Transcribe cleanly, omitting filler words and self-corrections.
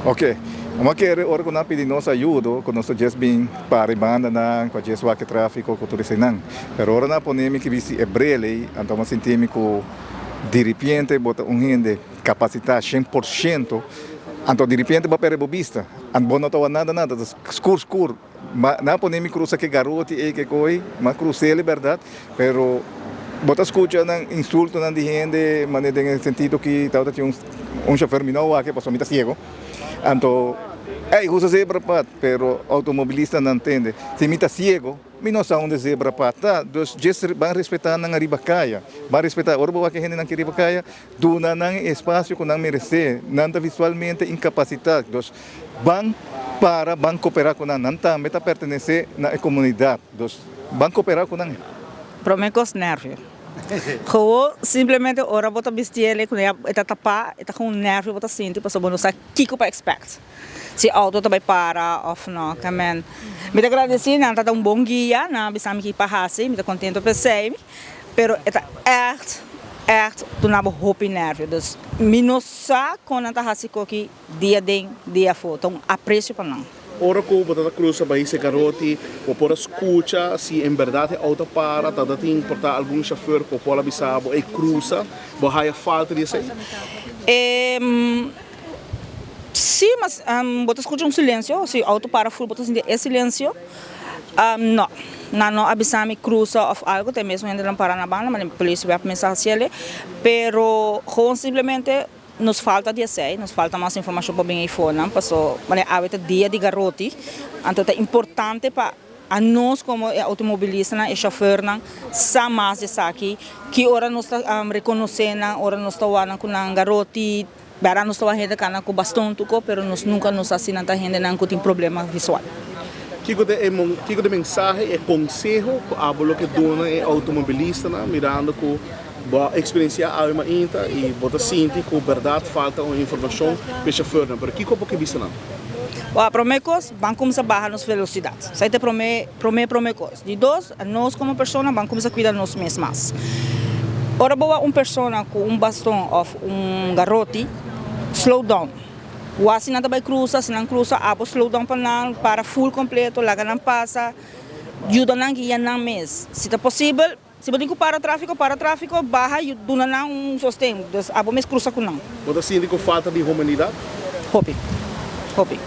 Ok, mi kere ora ku nan pidi nos ayudo, ku nos ta djes bin para e bandanan, pa djes wak e trafiko ku tur eseinan. Pero ora nan a pone mi ki bisti e bril ei, anto mi a sinti mi ku diripiente bo ta un hende kapasitá 100%, anto diripiente bo a perde bo bista, anto bo no ta wak nada nada, ta skur skur. Ma nan a pone mi krusa ke garoti ei ke koi, mi a krus'el bèrdat, pero bo ta skucha nan insultonan di hende manera den e sentido ki tabata tin un un shofer mi no a wak pasobra mi ta siego, anto ey usa zebra pad, pero outomobilistanan tende si mi ta siego mi no sa unda zebra pad ta, dus djes ban respetá nan ariba kaya, ban respetá ora bo wak e hendenan aki riba kaya duna nan e espasio ku nan meresé, nan ta visualmente inkapasitá, dus Ban para, ban koperá ku nan. Nan tambe ta pertenesé na e komunidat. Dus, ban koperá ku nan. Promé kos, nèrvio. Gewoon simplemente ora bo ta bisti el ku e ta tapá, e ta kon un nèrvio bo ta sinti pasobra bo no sa kiko pa expect. Si outo ta bai para òf no. Ke men mi ta gradesí, nan ta da un bon guia, nan a bisa mi ki pa hasi, mi ta kontento p'esei. Pero e ta ègt, ègt duna bo hopi nèrvio. Dus mi no sa kon nan ta hasi koki. Dia den, dia afó, ta un aprecio pa nan. Ora ku bo ta ta krusa bai Sekaroti, bo por a skucha si en bèrdat e outo a para, ta ta tin por ta algun shofèr ku por a bisa bo ey krusa, bo haya falta di esei? Sí, mas bo ta skucha un silensio, si outo para ful bo ta sinti e silensio. No, nan no a bisa mi krusa òf algu, ta e mesmu hendenan para na banda, ma polis wèp mester hasi el'e, pero gewoon simplemente. Nos falta di esei, nos falta mas informashon pa bin eifonan, paso manera awe ta dia di garoti, anto ta importante pa anos komo e outomobilistanan, e shofèrnan sa mas di esaki, ki ora nos ta rekonosé nan, ora nos ta wak nan ku nan garoti, bèrdat nos ta wak hende kana ku baston tuko, pero nos nunka no sa si nan ta hendenan ku tin problema visual. Kiko ta e kiko ta e mensahe, e konseho ku abo lo ke duna e outomobilistanan mirando ku Bo a eksperensiá awe mainta i bo ta sinti ku bèrdat falta un informashon pa e shofèrnan, pero kiko bo ke bisa nan? Wak, promé kos, ban kuminsá baha nos velosidat. Esei ta e promé, promé, promé kos. Di dos, nos komo persona ban kuminsá kuida nos mes mas. Ora bo wak un persona ku un baston òf un garoti, slow down. Wak si nan ta bai krusa, si nan krusa, abo slow down pa nan, para ful kompleto, laga nan pasa, yuda nan guia nan mes. Si ta posibel, Si bo tin ku para tráfiko, para tráfiko, baha i duna nan un sosten. Dus abo mes krusa ku nan. Bo ta sinti ku falta di humanidat? Hopi. Hopi.